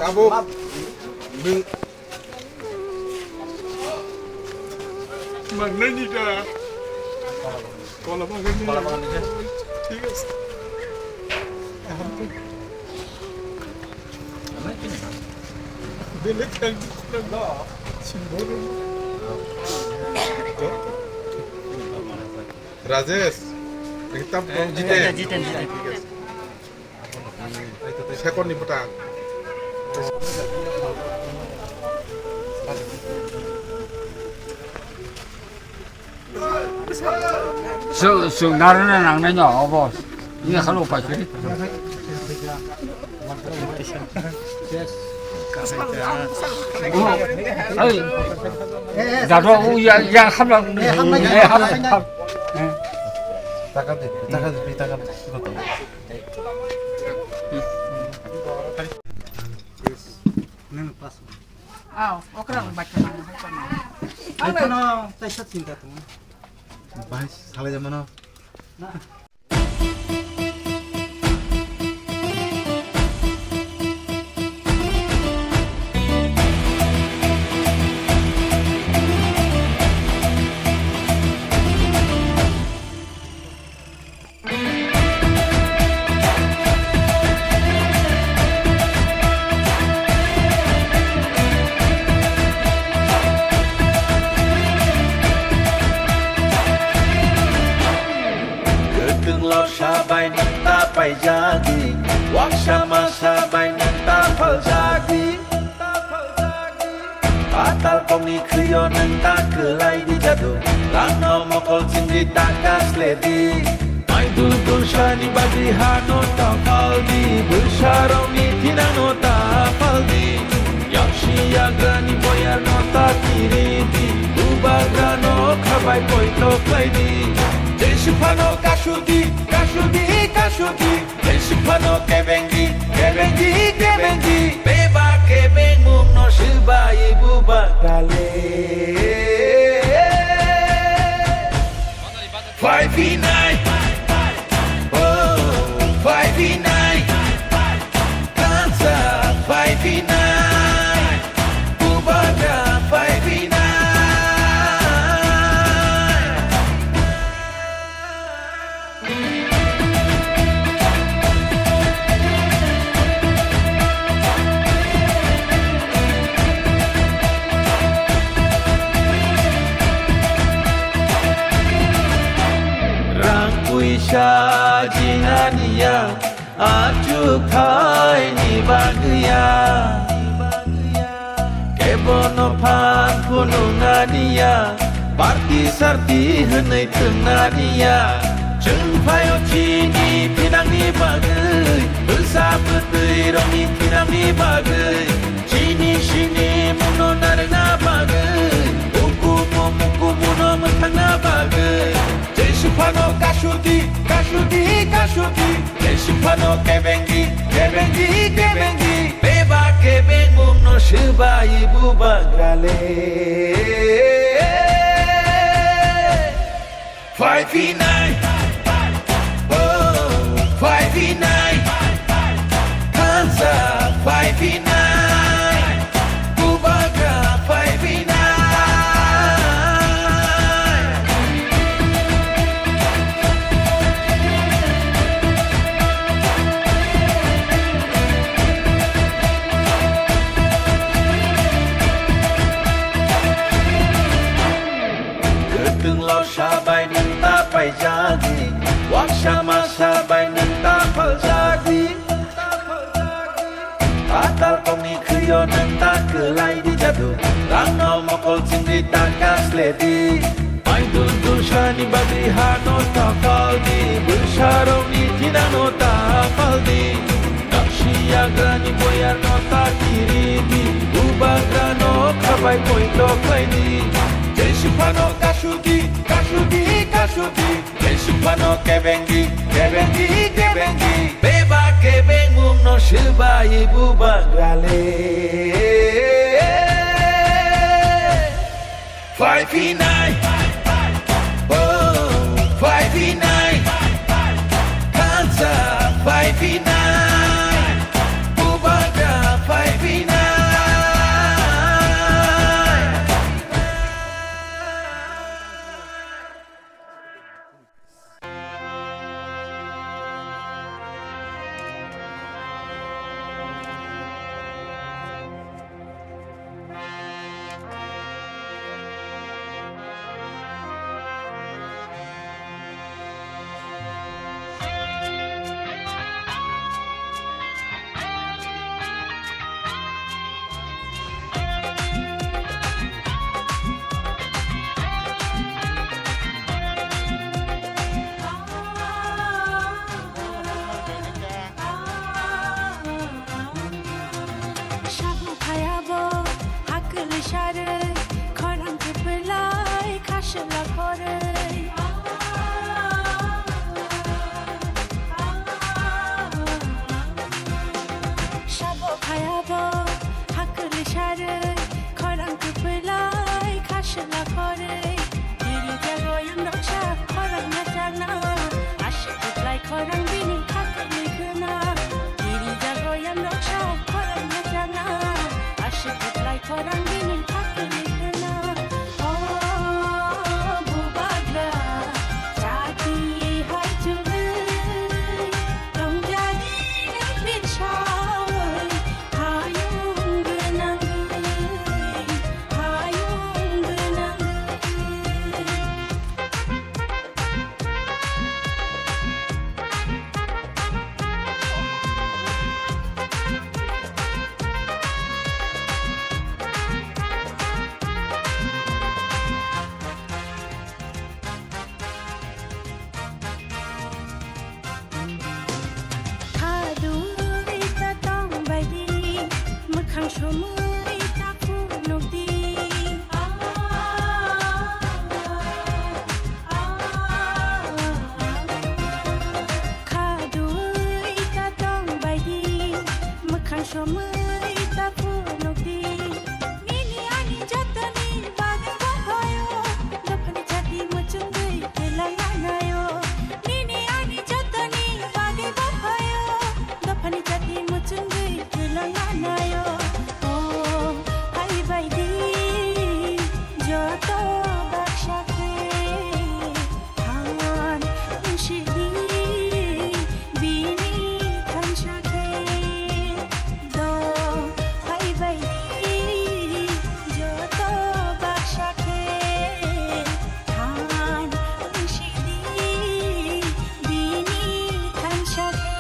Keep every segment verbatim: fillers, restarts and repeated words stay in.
Abo, nwng mangnani da? Kola bagani. Kola bagani, he? Thik ase. Belek thang. Rajesh, ekta Jiten. Jiten, Jiten. Thik ase. Sekonni bwtang. Chwng, chwng narwkna nangnai no obo. Ini khalo upai kiri. Hey, jadwa u ya, ya hamla. Eh, hamla. Eh, hamla. Taka de, taka de, taka de. Nang pas. Aw, okra rok bacha nang, bacha nang. Ang no, tai sat sinta tong. Bai, salai jama no. Na. Kwthwng lorsa bai nwng ta paijagwi, waksa masa bai nwng ta phaljagwi. Patal kokni khwio nwng ta kwlai di jadu, langno mokol chingwi ta kasledi. Mai dul dul sani bagwi hano ta phaldi, bwsarokni thinangno ta phaldi. Yaksi yagrani boyarno ta kiridi, bubagrano khabai poito khlaidi. Jeswk phano kasudi, kasudi, kasudi. Jeswk phano kebengdi, kebengdi, kebengdi. Bebak kebengmungno swbai bubagrale. Phai phinai, oh, phai phinai, kansa phai phinai, bubagra phai phinai. Rang puisa jinganiya, achuk thaini bagwiya. Kebono phan phunuknaniya, party sarti hwnwi thwngnaniya. Chwng phaio chini thinangni bagwi, bwsa bwtwi rokni thinangni bagwi. Chini sini mungno narwkna bagwi, ukumu mukumuno mwthangna bagwi. Jeswk phano kasudi, kasudi, kasudi. Jeswk phano kebengdi, kebengdi, kebengdi. Bebak kebengmungno swbai bubagrale. Phai phinai, oh, phai phinai, kansa phai phinai, bubagra phai phinai. Kwthwng lorsa bai nwng ta paijagwi, waksa masa bai nwng ta phaljagwi. Patal kokni khwio nwng ta kwlai di jadu, langno mokol chingwi ta kasledi. Mai dul dul sani bagwi hano ta phaldi, bwsarokni thinangno ta phaldi. Yaksi yagrani boyarno ta kiridi, bubagrano khabai poito khlaidi. Jeswk phano kasudi, kasudi, kasudi. Jeswk phano kebengdi, kebengdi, kebengdi. Bebak kebengmungno swbai bubagrale. Phai phinai, oh, phai phinai, kansa phai phinai, bubagra phai phinai. Mui ta phunukdi. Khadui ta tongbaidi. Mwkhang somui ta phunukdi. Nini ani jotoni bagwi bokhoyo. Dophani chati muchungwi kwlanganayo. Nini ani jotoni bagwi bokhoyo. Dophani chati muchungwi kwlanganayo. O, hai baidi, joto baksa khe than wngsidi bini thansa khe. Do, hai baidi, joto baksa khe than wngsidi bini thansa khe.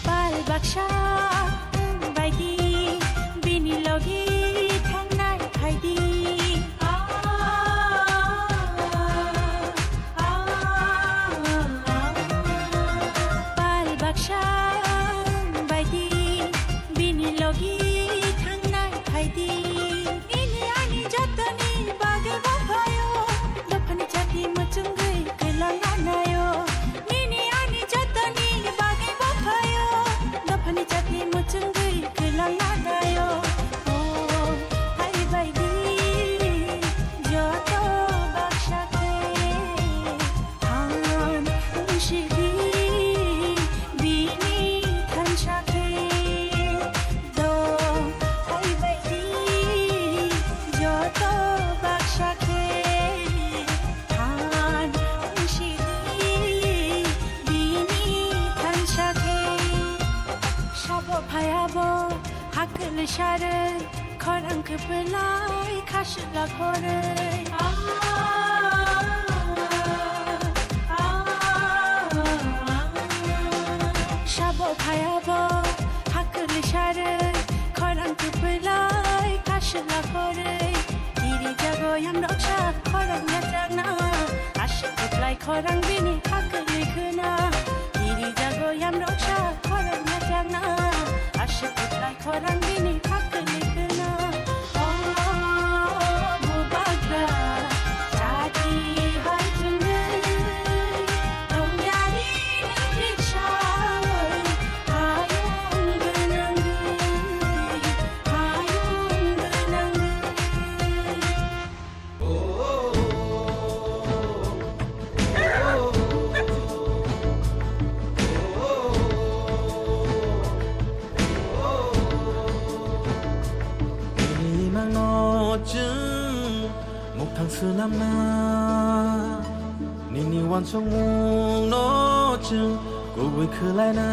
Pal baksa wng baidi, bini logi thangnai phaidi. Pal baksa wng baidi, bini logi thangnai phaidi. Nini ani jotoni bagwi bokhoyo, dophani chati muchungwi kwlanganayo. Nini ani jotoni bagwi bokhoyo, dophani chati muchungwi kwlanganayo. O, hai baidi, joto baksa khe than wngsidi bini thansa khe. Do, hai baidi, joto baksa khe than wngsidi bini thansa khe. Sabo phayabo hakli sarwi, khorang kwplai khasla khorwi. Sabo phayabo hakli sarwi, khorang kwplai khasla khorwi. Kiri jago yamroksa khorang yachakna, aswk kwplai khorang bini hakli khwna. Kiri jago yamroksa khorang yachakna, aswk kwplai khorang bini hakli khwna. O bubagra, chati hai chwngwi, tongyari nang riksawi, hayung gwnangwi, hayung gwnangwi. Nini mangno chwng mukthang swnamna, nini uansukmungno chwng kubui khwlaina.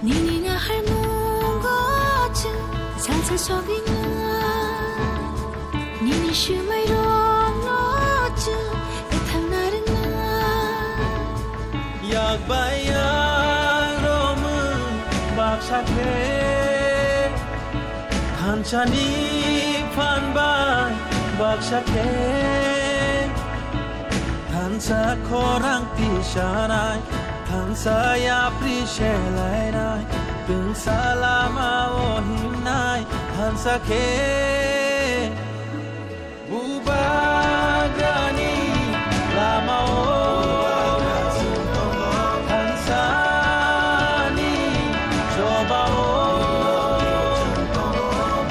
Nini naharmungo chwng salsa sogwina. Nini swmairokno chwng ethangna rwngna. Yak bai yak romwi baksa khe, thansani phan bai baksa khe, thansa khorang tisanai, thansa yapri selainai, twngsa lama o himnai thansa khe. Bubagrani lamao thansani chobao,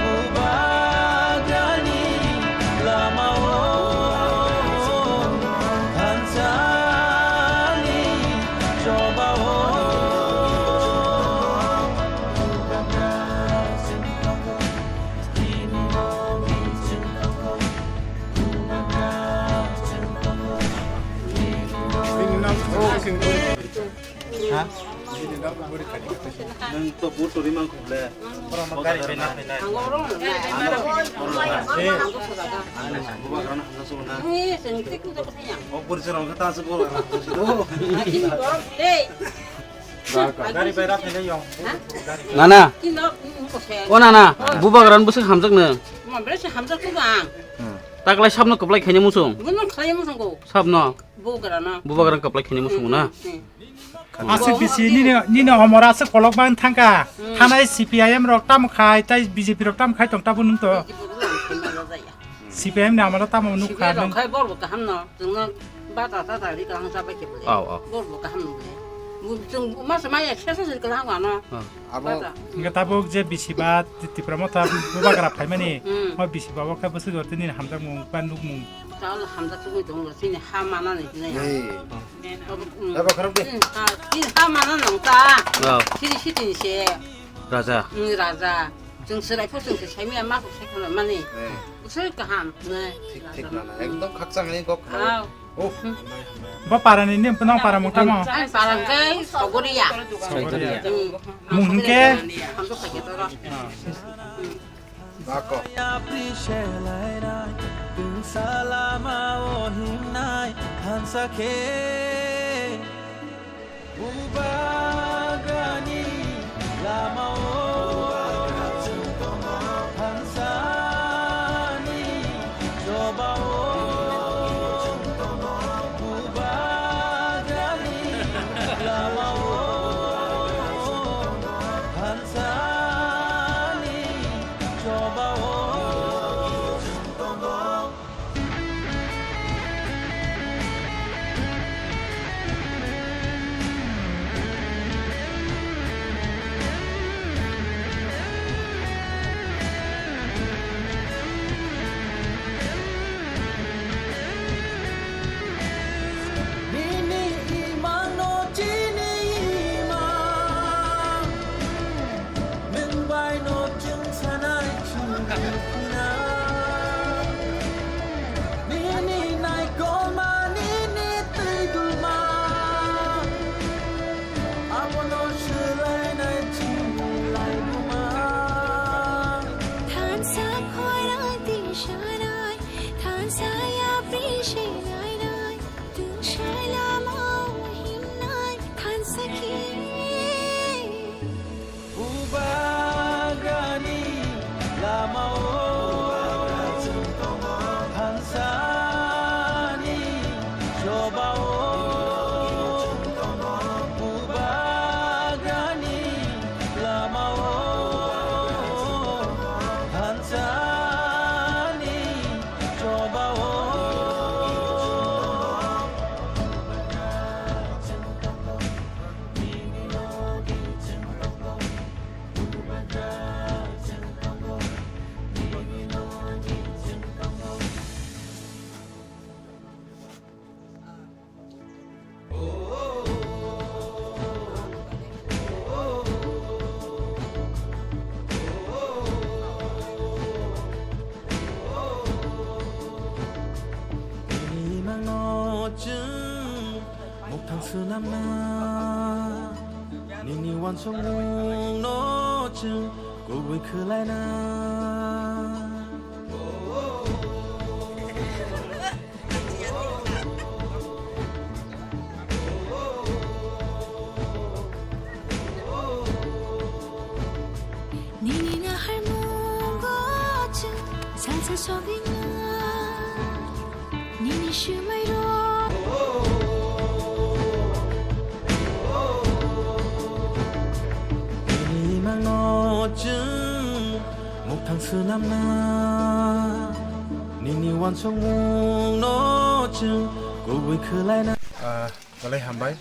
Bubagrani lamao thansani chobao. Ha? Nwng to buto rimang khuble. Oro ma gari pena pena. Ano, oro na. Ano, bubagra no hamjak sukna. O porichai rok ta se bubagra no hamjak sudo. Gari bai ra phailai yong. Nana. O nana, bubagra no bwswk hamjak nw. Taklai sabno kwplai khaina muchung. Sabno. Bubagra kwplai khaina muchung na. Aswk bisi nini, nini omor aswk kolok bang thangka. Thanai C P I M rok tamo khai, tai B J P rok tamo khai tong tabuk nwng to. C P I M ni amalo tamo nukha nwng. Khai borbo kaham no, chwngno bata tata ri kaham sabai khe bole. Aw, aw. Borbo kaham no bole. Chwng masa maya khesa sir kaham ano. Abo. Hingke tabuk je bisi ba Tipra Motha bubagra phaimani, o bisi ba o khe bwswk jora tini hamjakmung ba nukmung. Chal hamjak sugui tongo, chini ha manani hinwi. Abo, mm. Abo kharok de. Chini ha, chini ha manani nang ta. Chini sitini se. Raja. Mm, raja. Chwng swrai pho chwng se saimaya ma kok sai khana mani. Bwswk kaham, ne. Thik, thik nana. Ekdom khakchang ni kok. Aw. Oh. Bo parani ni, nang para mung tamo? Ang para hwnkhe Sogoria. Sogoria. Hmm. Mung hwnkhe? Hamjak khaikhe toro. Bako. Bubagrani lamao thansani chobao Bubagrani lamao thansani chobao Nini imang no chini imang. Nwng bai no chwng sanai chwng khna. Nini naikolma nini twi dulma. Abono swlainai chini laibuma. Thansa khorang twi sanai, thansa yapri se nainai. Tungsai lama o himnai thansa khe. Bubagrani lama o thansani choba o. Bubagrani lama o thansani Imangno chwng mukthang swnamna, nini uansukmungno chwng kubui khwlaina. Nini naharmungo chwng salsa sogwina. Nini swmairok. Nini mangno chwng mukthang swnamna. Nini uansukmungno chwng kubui khwlaina. Ah, belai hambai.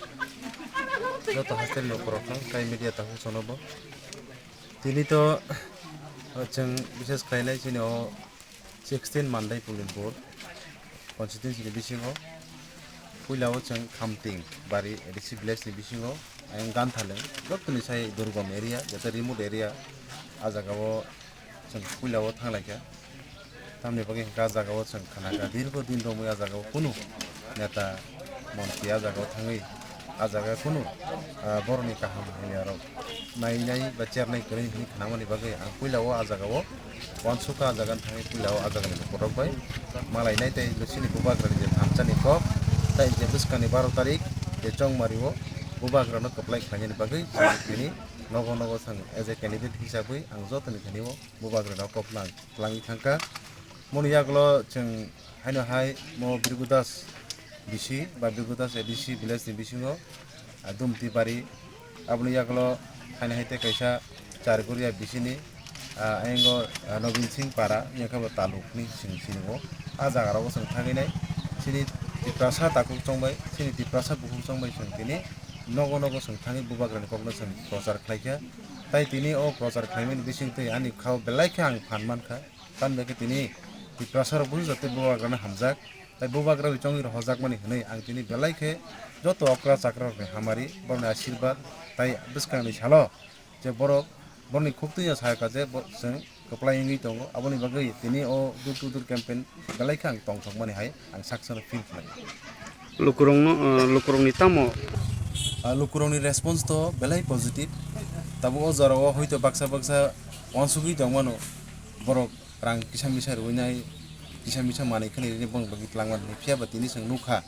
Joto hostel ni ukorok no, tai media tangsa sono bo. Tini to, ah, chwng bises khlainai chini o sixteen Mandai Pulimpur constituency ni bisingo. Puila o chwng Khamting bari A D C village ni bisingo. Ayang Ganthaleng, jottoni sai durgom area, jate remote area, ah jaga o chwng puila o thanglaikha. Tamni bagwi hwnkhe ah jaga o chwng khna kha, dirgo din romwi ah jaga o kunu neta montri ah jaga o thangwi A jaga kunu, ah, borokni kaham hamya rok nainai ba chernai kwrwi hwnwi khnamani bagwi ang puila o a jaga o uansukha, a jaga thangwi puila o a jaga ni lukurok bai malainai tei chini bubagrani je thansa ni kok tei je bwskang ni baro tarik je chongmari o bubagrano kwplai khlainani bagwi tini nogo nogo thang as a candidate hisabwi ang jotoni thani o bubagrano kok lang twlangwi thangkha. Moni yagulo chwng haino hai mo Birgudas B C ba Birgudas A D C village ni bisingo, ah, Dumti bari, aboni yagulo haino hai tei kaisa Charguria B C ni, ah, ayang o, ah, Nobin Singh para, yang khe bo taluk ni sing sini o. Ah jaga rogo chwng thangwi nai, chini Tiprasa takhuk chongbai, chini Tiprasa bukhuk chongbai chwng tini nogo nogo chwng thangwi bubagrani kokno chwng prochar khlaikha. Tai tini o prochar khlaimani bisingtwi ani khao belai khe ang phan mankha. Tamni bagwi tini Tiprasa rok busu jatwi bubagrano hamjak. Tai bubagra bai chongwi rohojakmani hwnwi ang tini belai khe joto okra chakra rokni hamari, borokni asirbad, tai bwskangni salo je borok borokni khuk twi sakha je bo-, chwng kwplai wngwi tongo. Aboni bagwi tini o door to door campaign belai khe ang tongthokmani hai ang saksa no feel khlai. Lukurokno, ah, lukurokni tamo? Ah, lukurokni response to belai positive. Tabuk o jorao hoito baksa baksa uansugwi tongmano, borok rang kisa misa rwinai, kisa misa manwi khwnwi rwinai bongni bagwi twlangmani, phiya ba tini chwng nukha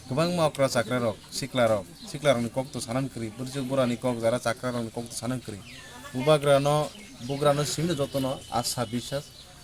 kwbangma okra chakra rok, sikla rok, sikla rokni kok to sanan kwrwi, bwrwi burani kok, jara chakra rokni kok to sanan kwrwi. Bubagrano, bugrano simi jotono asa bisas,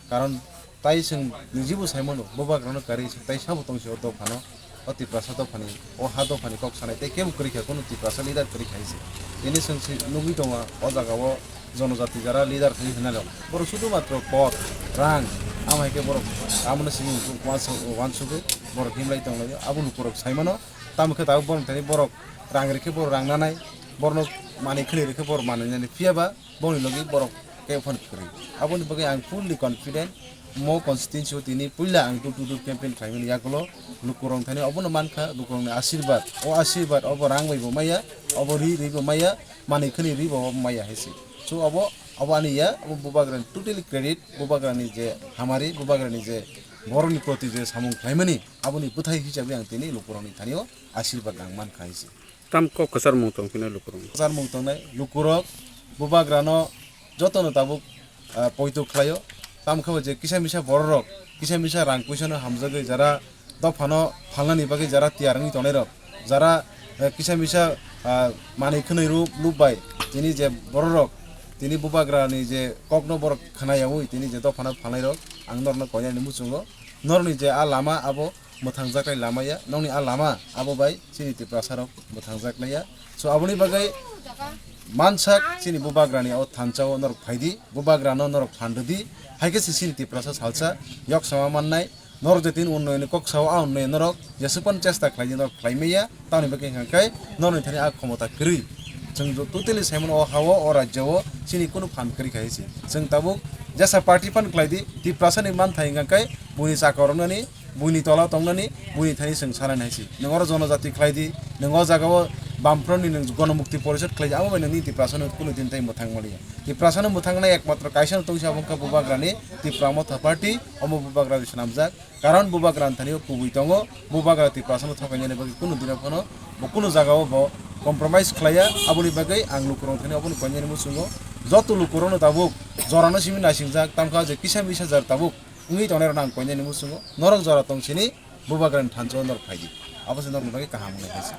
karon tai chwng nijibo saimano, bubagrano karwi chwng tai sabo tongsi o dophano, o Tiprasa dophani, o ha dophani kok sanai tei kebo kwrwi kha, kunu Tiprasa leader kwrwi kha se. Tini chwng si nugwi tongo o jaga o jonojati jara leader thani hwnna rok. Borok sudhu matro pod, rang, amo hai khe borok amono simi uansuk-, uansugwi borok himlai tonglaio. Abo lukurok saimano, tamo khe tabuk borok thani borok rang rikhe borok rang nanai, borokno manwi khwlwi rikhe borok manwi nani. Phiya ba boni logi borok kebo phano kwrwi. Aboni bagwi ang fully confident, mo constituency o tini puila ang door to door campaign khlaimani yagulo lukurok thani obono mankha, lukurokni asirbad. O asirbad obo rang bai bo maya, obo ri ri bo maya, manwi khwnwi ri bo maya hai se. So obo, obo ani ya, obo bubagrani totally credit, bubagrani je hamari, bubagrani je borokni proti je samung khlaimani, aboni bwthai hisabe ang tini lukurokni thani o asirbad ang mankha hai se. Tam kok kwchar mung tong phino lukurok. Kwchar mung tongnai lukurok bubagrano jotono tabuk, ah, poito khlaio. Tam khe bo je kisa misa bororok, kisa misa rang puisano hamjagwi jara dophano phalnani bagwi jara tiyar wngwi tongnairok, jara, eh, kisa misa, ah, manwi khwnwi rw-, lub bai tini je bororok tini bubagrani je kokno borok khna yaui tini je dophano phalnairok ang norokno koinani muchungo. Norokni je a lama abo mwthangjaknai lama ya, nokni a lama abo bai chini Tiprasa rok mwthangjaknai ya. So aboni bagwi mansak chini bubagrani o thansa o norok phaidi, bubagrano norok phan rwdi, hai khe se chini Tiprasa salsa yok sama mannai. Norok je tini unnoyoni kok sao, a unnoyon norok jesuk phano chesta khlaidi, norok khlai maya. Tamoni bagwi hwnka khe norokni thani a khomota kwrwi. Chwng jo totally saimano o ha-o, o rajya-o chini kunu phan kwrwi kha hai se. Chwng tabuk jesa party phan khlai di, Tiprasani manthai hwnka khe buini chakao rwnani, buini tola tongnani, buini thani chwng sanani hai se. Nwng oro jonojati khlai di, nwng o jagao Bamfront ni nwng Gonomukti Porishad khlai di, amo bai nini Tiprasano kunu din tai mwthang maliya. Tiprasano mwthangnai ekmatro kaisa no tongsi abo wngkha Bubagrani Tipra Motha Party, omo Bubagra bai swnamjak. Karon bubagra ni thani o kubui tongo, bubagra Tiprasa no thokainani bagwi kunu dino phano bo kunu jaga o bo compromise khlaiya, aboni bagwi ang lukurok thani obono koinani muchungo joto lukurok no tabuk jora no simi naisingjak, tamkha je kisa misa jar tabuk wngwi tongnai rok no ang koinani muchungo norok jora tong sini bubagra ni thansa o norok phaidi, abo se norok ni bagwi kaham wngnai kaisa.